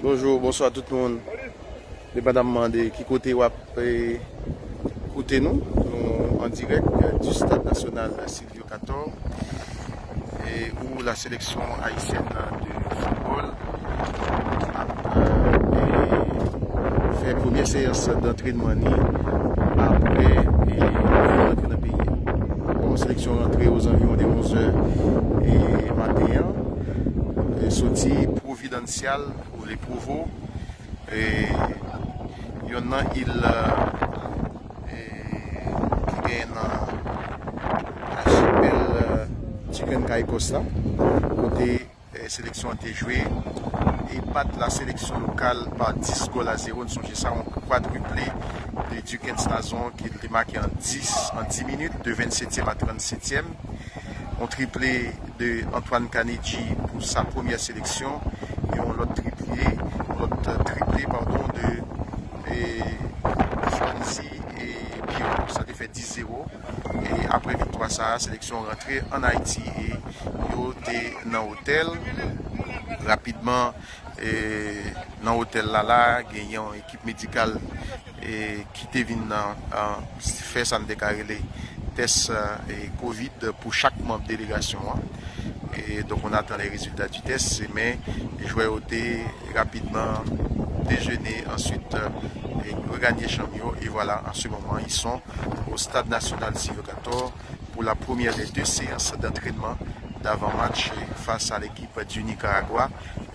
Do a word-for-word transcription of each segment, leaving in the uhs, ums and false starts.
Bonjou, bonswa tout moun. Depandamman de ki kote w ap, eh, koute nou, nou an dirèk, eh, du Stade National Sylvio Cator, eh, où la sélection haïtienne de football ap, eh, fè premyè seyans dantrènman li apre, eh, li rantre nan peyi a. Bon, seleksyon rantre aux environs de onze heures, eh, maten an, eh, soti Providencial ou Le Provo, eh, yonn nan il, eh, ki genyen nan achipèl, eh, Turks and Caicos la, kote, eh, seleksyon an te jwe e bat la sélection locale par dix goals à zéro. Nou sonje sa, yon kwadriple de Duckens Nazon ke l te make an dis, an dis minit, de vennsetyèm a trannsetyèm. Yon triple de Antoine Kanedji pou sa premyè seleksyon, e yon lòt triple, yon lòt triple, padon, de, eh, Swansea e Pierrot. Sa te fè dis zewo. E apre viktwa sa a, seleksyon rantre ann Ayiti e yo te nan otèl. Rapidman, e nan otèl la, la, genyen yon ekip medikal, e ki te vin nan, an, fè sa n te ka rele tès, e, kovid pou chak manm delegasyon an. E donk, on attend les résultats du test, men jwè yo te rapidman dejene, answit, e, reganye chanm yo, e vwala, an se moman, ils sont au Stade National Sylvio Cator pour la première des deux séances d'entraînement d'avant-match face à l'équipe du Nicaragua,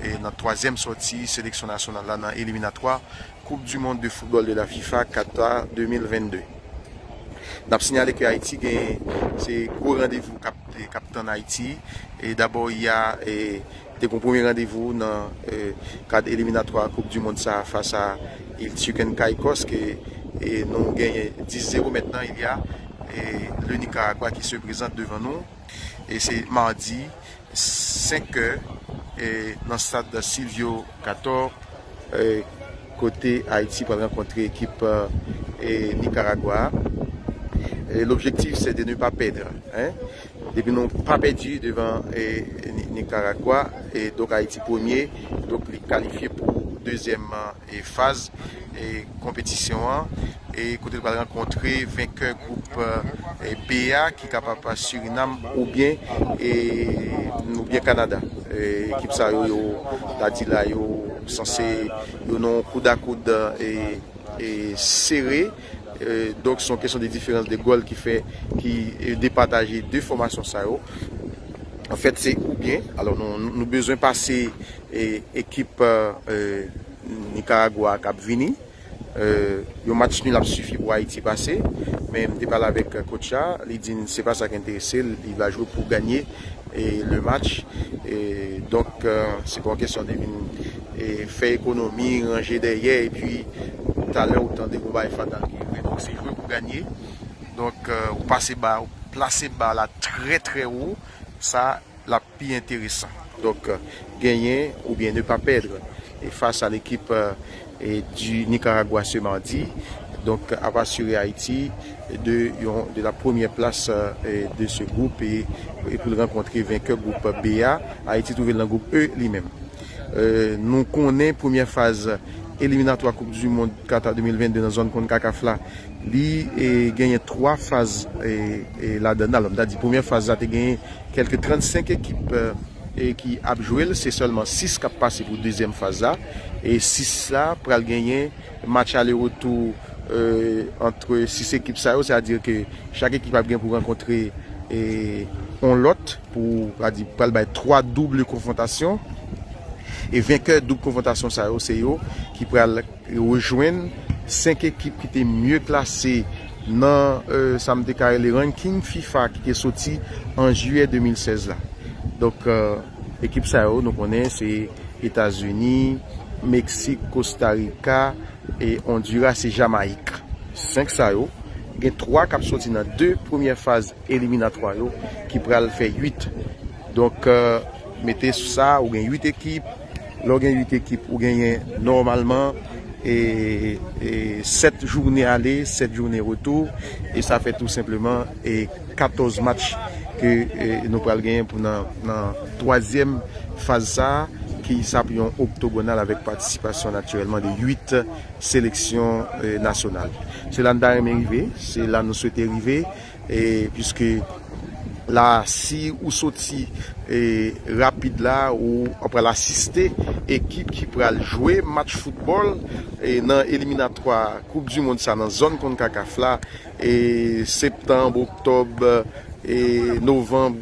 e nan twazyèm sòti seleksyon nasyonal la nan eliminatwa Coupe du Monde de football de la FIFA Qatar de mil vennde. N ap sinyale ke Ayiti gen, se gwo randevou k ap, k ap tann Ayiti. E dabò, y a, e, te gon premye randevou nan, e, kad eliminatwa Coupe du Monde sa a fas a Il Turks and Caicos ke, e, nou genyen dis zewo mentnan, il y a, e, le Nicaragua qui se présente devant nous. E se madi, senk è, e, nan stad Sylvio Cator, e, kote Ayiti pral rankontre ekip, e, Nicaragua. E, l'objectif, c'est de ne pas perdre, hein. Depi nou pa pèdi devan, e, Ni-, Nicaragua, e, donk Ayiti premye, donk li kalifye pou dezyèm, e, faz, e, konpetisyon an, e kote l pral rankontre venkè gwoup, e, B a, ki kapab Surinam oubyen, e, oubyen Kanada. E, ekip sa yo, yo, ta di la, yo sanse, yo nan yon koud a koud, e, e, sere. E, donk, se yon kesyon de diferans de gòl ki fè, ki, e, depataje de fòmasyon sa yo. Anfèt, se oubyen, alò, nou, nou, nou bezwen pase, e, ekip, e, Nicaragua k ap vini. E, yon match nul ap sifi pou Ayiti pase. Men m te pale avèk coach la, li di n se pa sa k enterese l, li va jwe pou ganye, e, le match. E, donk, e, se pa yon kesyon de vin, e, fè ekonomi, ranje dèyè, epi talè ou tande yon bagay fatal ki rive. Donk, se jwe pou ganye. Donk, e, ou pase ba, ou plase ba la trè, trè wo. Sa, l ap pi enteresan. Donk, genyen oubyen ne pa pèdre. E fas a lekip, e, du Nicaragua ce mardi, donk, ap asire Ayiti de yon, de la premyè plas, e, de ce groupe e, e pou l rankontre venkè gwoup B a. Ayiti twouve l nan gwoup E li menm. E, nou konnen premyè faz eliminatwa Coupe du Monde Qatar de mil vennde nan zòn konkakaf la, li, e, genyen twa faz, e, e, ladan l. Alò, m ta di premyè faz la te genyen kèlke trannsenk ekip, e, e, ki ap jwe l, se sèlman sis k ap pase pou dezyèm faz la. E sis la pral genyen match ale retou, e, ant sis ekip sa yo, sètadi ke chak ekip ap gen pou rankontre, e, yon lòt pou, pa di, pral bay twa double konfwontasyon. E venkè double konfwontasyon sa yo, se yo ki pral rejwenn senk ekip ki te mye klase nan, e, sa m te ka rele ranking fifa ki te soti an jiyè de mil sèz la. Donk, e, ekip sa yo, nou konnen se Etazini, Meksik, Kosta Rika, e Ondiras e Jamayik. Senk sa yo, Gen twa k ap soti nan de premyè faz eliminatwa yo ki pral fè uit. Donk, eh, mete sou sa, ou gen uit ekip. Lè w gen uit ekip, ou genyen nòmalman e, e sèt jounen ale, sèt jounen retou, e sa fè tou senpleman e katòz match ke e, nou pral genyen pou nan, nan twazyèm faz sa a, ki sa ap yon oktogonal avèk patisipasyon natirèlman de uit seleksyon e, nasyonal. Se la n ta renmen rive, se la nou swete rive, e, piske la, si ou soti e, rapid la, ou, ou pral asiste ekip ki pral jwe match foutbòl e, nan eliminatwa Koup di Mond sa nan zòn konkakaf la, e, septanm, oktòb, e, novanm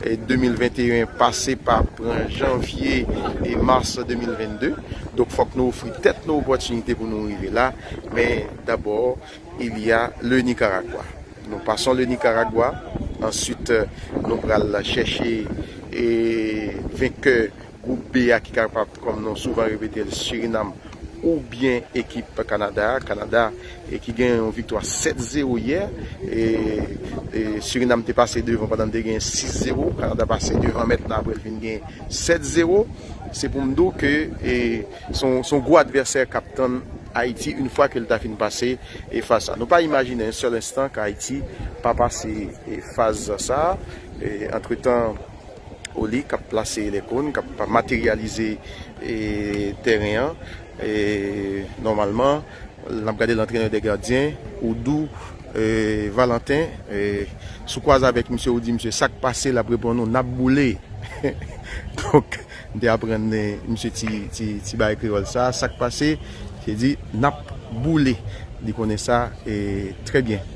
e, de mil venteyen, pase pa pran janvye e mas de mil vennde. Donk, fòk nou ofri tèt nou opòtinite pou nou rive la. Men dabò, il y a le Nicaragua. Nous passons le Nicaragua. Answit, nou pral chèche e, venkè gwoup B a ki kapab, kòm nou souvan repete l, Sirinam oubyen ekip Kanada. Kanada e, ki gen yon viktwa sèt zewo yè. E, e Sirinam te pase devan pandan l te gen sis zewo. Kanada pase devan mentnan apre l vin gen sèt zewo. Se pou m di w ke e, se yon, se yon gwo advèsè k ap tann Ayiti yon fwa ke l ta fin pase e, faz sa. Nou pa imajine yon sèl enstan ke Ayiti pa pase e, faz sa. E, antretan, Oli k ap plase lekòn, k ap materyalize e, teren an. E, nòmalman, n ap gade lantrenè de gadyen, Oudou e, Valentin. E, si w kwaze avèk misye, ou di misye, "Sa k pase?" L ap reponn ou, "N ap boule." Donk, m te aprann e, misye ti, ti, ti bagay kreyòl sa, "Sa k pase?" Misye di, "N ap boule." Li konnen sa e, trè byen.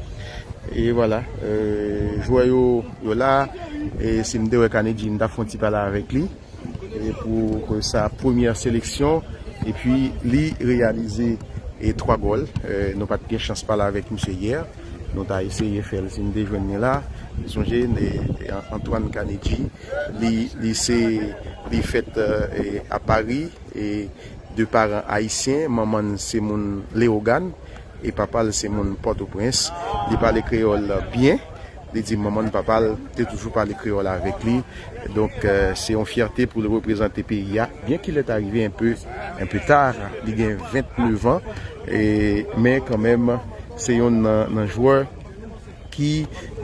E vwala, e, jwè yo, yo la. E si m te wè Kanedji, m t ap fè yon ti pale avèk li. E pou ke sa premyè seleksyon, epi li reyalize e twa gòl. E, nou pa t gen chans pale avèk misye yè. Nou ta eseye fè l si n te jwenn li la. Sonje, e, e, Antoine Kanedji, li, li se, li fèt e, a Pari, e, de paran ayisyen, manman l se moun Leyogàn, e papa l se moun Pòtoprens. Li pale kreyòl byen. Li di manman l, papa l te toujou pale kreyòl avèk li. Donk, e, se yon fyète pou l reprezante peyi a, byen qu'il est arrivé un peu, un peu tard, li gen vennèf an, e, men kanmenm, se yonn nan, nan jwè ki,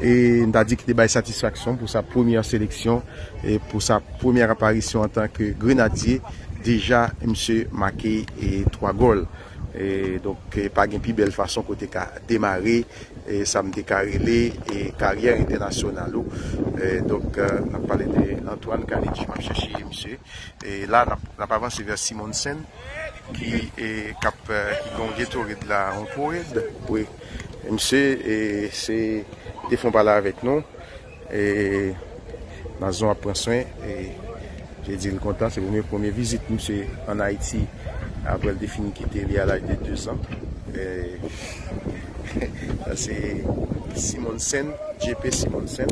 e, n ta di ki te bay satisfaksyon pou sa premyè seleksyon, e, pou sa premyè aparisyon antanke grenadye, deja misye make e, twa gòl. E, donk, e, pa gen pi bèl fason ke w te ka demare e, sa m te ka rele e, karyè entènasyonal ou. E, donk, e, n ap pale de Antoine Kanedji, m ap chèche misye. E la, n ap, n ap avanse vè Simonsen, ki, e, k ap, e, ki gen yon Gatorade la, yon Powerade. Wi. E misye, e, se, te fè yon pale avèk nou. E, Nazon ap pran swen. E, je di l kontan. Se premye, premye vizit misye ann Ayiti apre l te fin kite li a laj de dezan. E, sa se Simonsen, J P Simonsen.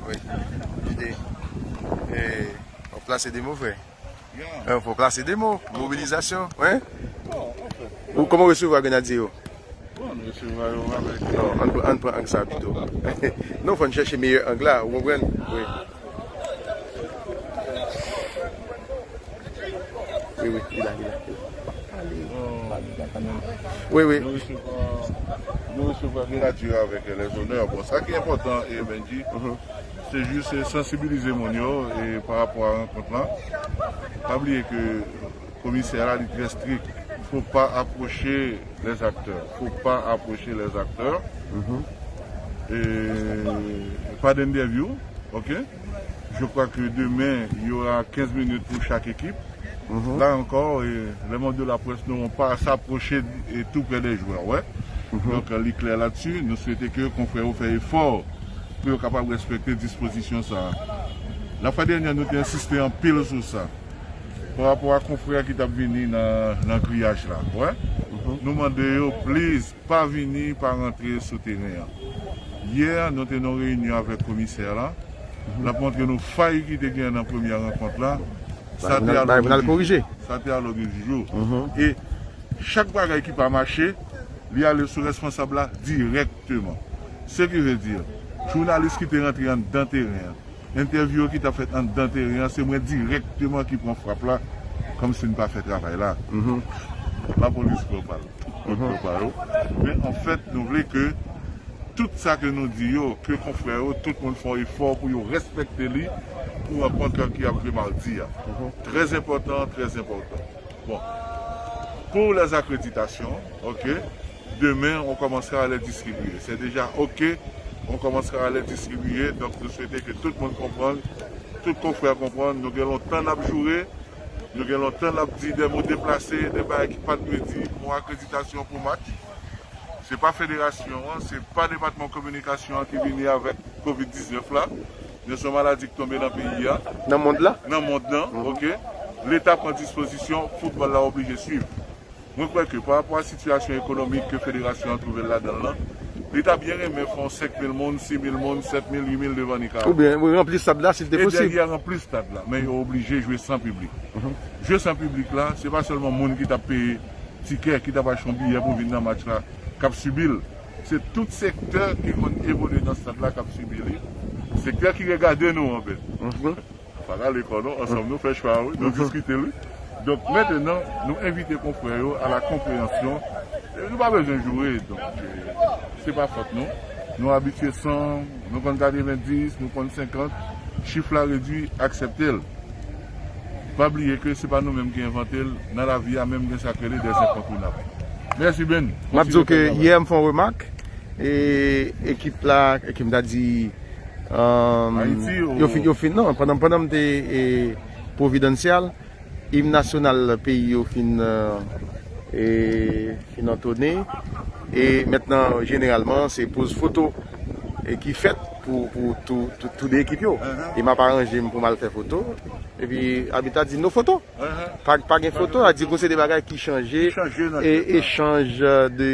Wi. Jide. E, w ap plase de mo, frè. E, fò w plase de mo. Mobilizasyon. Wi. Ou kòman w resevwa grenadye yo? Bon, nou resevwa yo avèk. Non, ann pran, ann pran ang sa pito. Non, fò n chèche meyè ang la, ou konprann? Wi. Wi, wi, li la, li la, li la. Wi, wi. Nou resevwa, nou resevwa grenadye yo avèk lèzonè. Bon, sa ki enpòtan, e, Benji, se jis, e, sansibilize moun yo, e, pa rapò a rankont lan. Pa bliye ke komisè a, li trè strik. Faut pas approcher les acteurs. Faut pas approcher les acteurs. Et pas d'interview, ok? Je crois que demain, il y aura quinze minutes pour chaque équipe. Là encore, et les membres de la presse n'auront pas à s'approcher et tout près des joueurs, ouais. Donc, euh, li klè la-dessus. Nou swete ke konfrè yo fè efò pou yo kapab respekte dispozisyon sa a. La fwa dènyè, nou te ensiste anpil sou sa. Pa rapò a konfrè ki t ap vini nan, nan griyaj la, wè, nou mande yo, please, pa vini, pa rantre sou teren an. Yè, nou te nan reyinyon avèk komisè la. L ap montre nou fay ki te gen nan premyè rankont la. Sa te a lòd di jou. Sa te a lòd di jou. E chak bagay ki pa mache, li ale sou responsab la dirèkteman. Se ki vle di, jounalis ki te rantre anndan teren an, entèvyou ki t ap fèt anndan teren an, se mwen dirèkteman ki pran frap la, kòmsi n pa fè travay la. Lapolis pran pa l, pran pa yo. Men anfèt, nou vle ke tout sa ke nou di yo, ke konfrè yo, tout moun fè yon efò pou yo respekte li, pou rankont lan ki ap jwe madi a. Trè enpòtan, trè enpòtan. Bon, pour les accréditations, ok, demain on commencera à les distribuer. C'est déjà ok, on commencera à les distribuer. Donc, nou swete ke tout moun konprann, tout konfrè konprann. Nou gen lontan n ap joure, nou gen lontan n ap di de mo deplase, de bagay ki pa t dwe di pou akreditasyon pou match. Se pa federasyon an, se pa depatman kominikasyon an ki vini avèk kovid diznèf la. Men se yon maladi ki tonbe nan peyi a. Nan mond la? Nan mond lan, ok. Leta pran dispozisyon, foutbòl la oblije swiv. Mwen kwè ke pa rapò a sitiyasyon ekonomik ke federasyon an twouve l ladan l lan, li ta byen renmen fè yon senk mil moun, sis mil moun, sèt mil, uit mil devan Nicaragua. Oubyen ranpli stad la, si l te posib. E dèyè ranpli stad la, men yo oblije jwe san piblik. Jwe san piblik la, se pa sèlman moun ki t ap peye tikè, ki t ap achte yon biyè pou vin nan match la, k ap sibi l. Se tout sektè ki konn evolye nan stad la k ap sibi li. Sektè ki regade nou, anfèt. Pa rale kò non, ansanm nou fè chwa a, wi, nou diskite l, wi. Donk, mentenan, nou envite konfrè yo a la konpreyansyon. E nou pa bezwen joure, donk, e, se pa fòt nou. Nou abitye san, nou konn katrevenndis, nou konn senkant. Chif la redui, aksepte l. Pa bliye ke se pa nou menm ki envante l. Nan lavi a menm gen sa k rele des incontournables. Mèsi, Ben. M ap di w ke yè m fè yon remak, e, ekip la, e ke m ta di, um, yo fin, yo fin, non, pandan, pandan m te, e, Providencial, im nasyonal peyi yo fin, e, fin antone, e mentnan, jeneralman, se poz foto, e, ki fèt pou, pou tou, tou, tou de ekip yo. E m ap aranje m pou m al fè foto. Epi, abit la di, "No foto." Pa, pa gen foto, a di, gon se de bagay ki chanje, e, echanj, e, de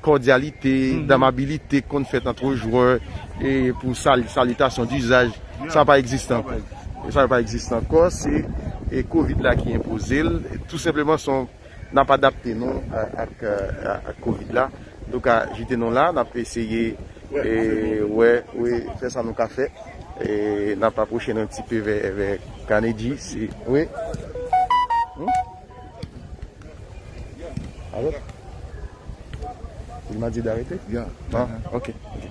kòdyalite, damabilite k konn fèt ant jwè, e, pou sal-, salitasyon dizaj. Sa pa egziste ankò. Sa pa egziste ankò, se, e, kovid la ki enpoze l. Tou senpleman, se yon n ap adapte nou a, ak, a, ak kovid la. Nou ka jete nou la, n ap eseye, e, wè, wi, fè sa nou ka fè. E, n ap apwoche nou yon ti pe vè, vè Carnegie, si, wi. Hmm? Alò? Il m'a dit d'arrêter? Ah, ok, ok.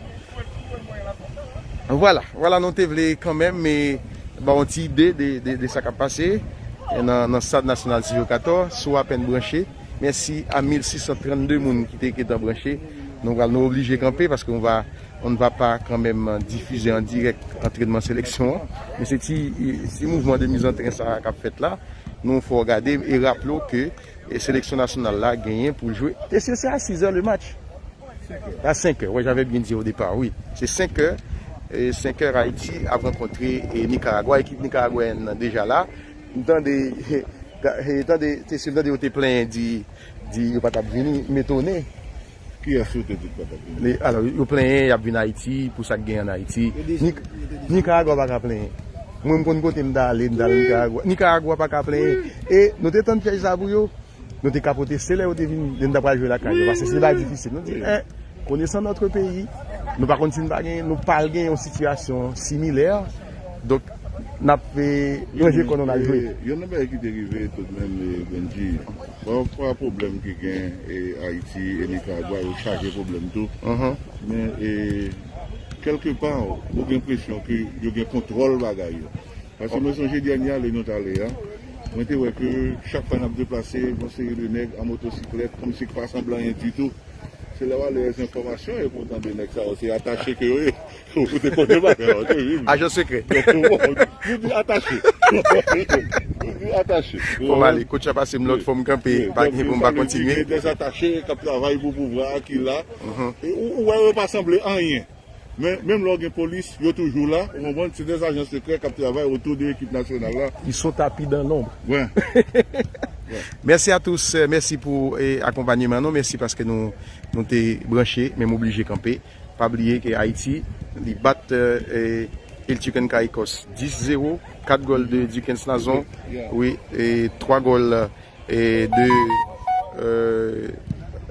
Vwala, vwala, nou te vle kanmenm, men, ba yon ti ide de, de, de sa k ap pase, e, nan, nan Stad Nasyonal Silvio Cator, si w apèn branche. Mèsi a mil sis san trannde moun ki te gentan branche. Nou pral, nou oblije kanpe paske on va, on ne va pas quand même diffuser en direct antrenman seleksyon an. Men se ti, ti mouvman de mizantren sa a k ap fèt la. Nou fè w gade e raple w ke, e, seleksyon nasyonal la genyen pou l jwe. E se, se a sis è le match. A senk è, ouais, j'avais bien dit au départ, wi. Se senk è, e senk è Ayiti ap rankontre, e, Nikaragwa. Ekip nikaragwayèn nan deja la. M tande, tande, te, si m tande yo te plenyen di, di yo pa t ap vini, m etone. Kiyès yo te di k pa t ap vini? Alò, yo plenyen, y ap vin Ayiti pou sa k gen ann Ayiti. Nik-, Nikaragwa pa ka plenyen. Mwen, m konn kote m ta ale, m ta al Nikaragwa. Nikaragwa pa ka plenyen. E nou te tann pyèj sa pou yo. Nou te ka pwoteste lè yo te vin, lè n ta pral jwe lakay yo, paske se te bagay difisil. Nou di, en, konesan notre peyi, nou pa konn si n pa gen, nou pral gen yon sitiyasyon similè. Donk, n ap, e, ranje kò nou, n al jwe. Youn nan bagay ki te rive toudmenm, e, Benji, pa rapò a pwoblèm ki gen, e, Ayiti e Nikaragwa, yo chaje pwoblèm tou. Men, e, kèlkepa, ou gen enpresyon ke yo gen kontwòl bagay yo. Paske mwen sonje dènye ale nou t ale a, mwen te wè ke chak fwa n ap deplase, yon seri de nèg an motosiklèt, kòmsi k pa sanble anyen ditou. Se lè w ale lè enfòmasyon, e pou w tande nèg sa yo, se atache ke yo ye. Ou te konnen bagay la, ou te wi. Ajan sekrè. Donk, bon, nou di atache. Nou di atache. Fò m ale, kotch la pase m lòt, fò m kanpe, pa gen pou m pa kontinye. Gen dèzatache k ap travay pou pouvwa a ki la. E ou, ou wè yo pa sanble anyen. Men menm lè w gen polis, yo toujou la. Ou konprann? Se de ajan sekrè k ap travay otou de ekip nasyonal la. Ils sont tapis dans l'ombre. Wen. Merci à tous, euh, merci pou eh, akonpanyeman nou, mèsi paske nou nou te branche, men m oblije kanpe. Pa bliye ke Ayiti li bat eh, eh, El Chicken Caicos dis zewo, kat gòl de Dickens Nazon, wi, e twa gòl eh, de eh,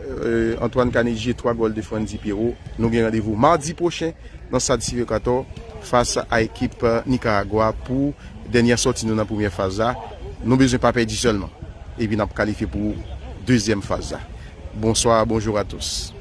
eh, Antoine Canigé, twa gòl de Frandy Pierrot. Nou gen randevou madi pwochen nan Stad Silvio Cator fas a ekip eh, Nikaragwa pou dènyè sòti nou nan premyè faz la. Nou bezwen pa pèdi sèlman. Epi n ap kalifye pou dezyèm faz la. Bonsoir, bonjour à tous.